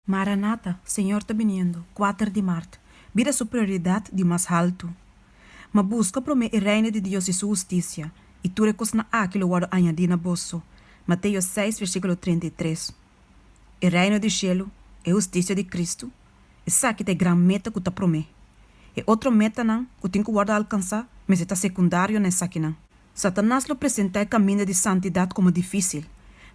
Maranata, Señor ta biniendo, kuater di mart. Bida su prioridat di mas haltu. Ma buska promé e reino di Dios i Su hustisia, i tur e kosnan aki lo wòrdu añadí na boso, Mateo seis versíkulo 33. E reino di shelu, e hustisia di Kristu, esaki ta e gran meta ku ta promé. E otro metanan ku tin ku wòrdu alkansá mester ta sekundario na esakinan. Satanas lo presentá e kaminda di santidat komo difísil,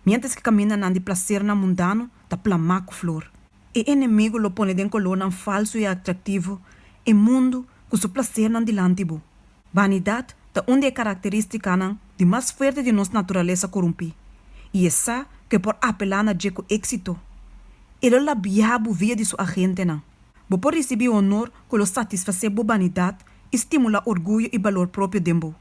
miéntras ku e kamindanan di plasernan mundano ta plamá ku flor. E enemigu lo pone den kolornan falsu i atraktivo e mundu ku su plasernan dilanti bo. Banidat ta un di e karakterístikanan di mas fuerte di nos naturalesa korumpí, i e sa ku e por apelá na dje ku éksito. E lo labiá bo via di su agentenan. Bo por risibí honor ku lo satisfasé bo banidat i stimulá orguyo i balor propio den bo.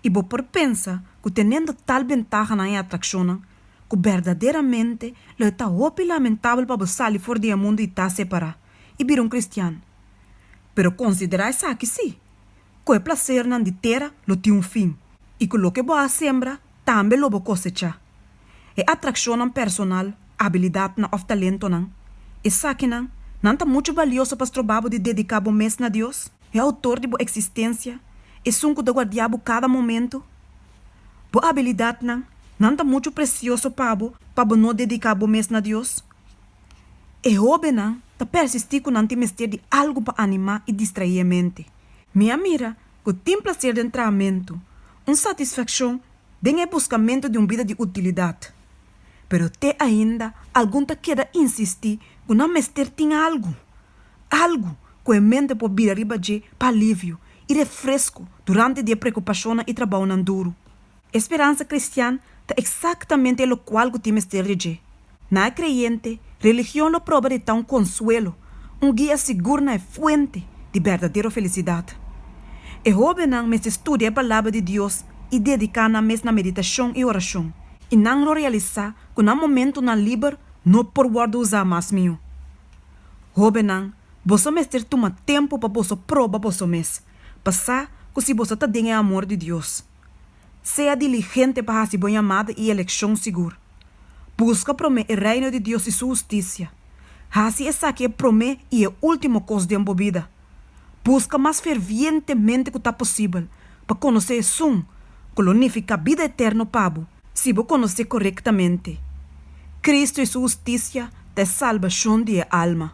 I bo por pensa ku tenendo tal bentahanan i atrakshonnan, ku berdaderamente lo e ta hopi lamentabel pa bo sali for di e mundu i ta separá i bira un kristian. Pero konsiderá esaki sí, ku e plasernan di tera lo tin un fin i ku loke bo a sembra tambe lo bo kosechá. E atrakshonnan personal, abilidatnan òf talentonan, esakinan, nan ta muchu balioso pa stroba bo di dediká bo mes na Dios, e outor di bo eksistensia, esun ku ta guardiá bo kada momentu? Bo abilidatnan, nan ta muchu presioso pa bo pa bo no dediká bo mes na Dios? E hóbennan ta persistí ku nan tin mester di algu pa animá i distraí e mente. Mi a mira ku tin plaser den trahamentu, un satisfakshon den e buskamentu di un bida di utilidat. Pero te ainda algun ta keda insistí ku nan mester tin algu, algu ku e mente por bira riba dje pa alivio i refresko durante di e preokupashonnan i trabounan duru. E speransa kristian ta eksaktamente e lokual ku tin mester di dje. Na e kreyente, religion lo proba di ta un konsuelo, un guia sigur na e fuente di berdadero felisidat. E hóbennan mester studia e Palabra di Dios i dediká nan mes na meditashon i orashon, i nan lo realisá ku nan momentunan liber no por wòrdu usá mas mihó. Hóbennan, boso mester tuma tempu pa boso proba boso mes, pa sa ku si boso ta den e amor di Dios. Sea diligente pa hasi bo yamada i elekshon sigur. Buska promé e Reino di Dios i su hustisia. Hasi esaki e promé i e último kos den bo bida. Buska mas fervientemente ku ta posibel pa konosé esun ku lo nifiká bida eterno pa bo si bo konosé korektamente. Kristu i su hustisia ta e salbashon di e alma.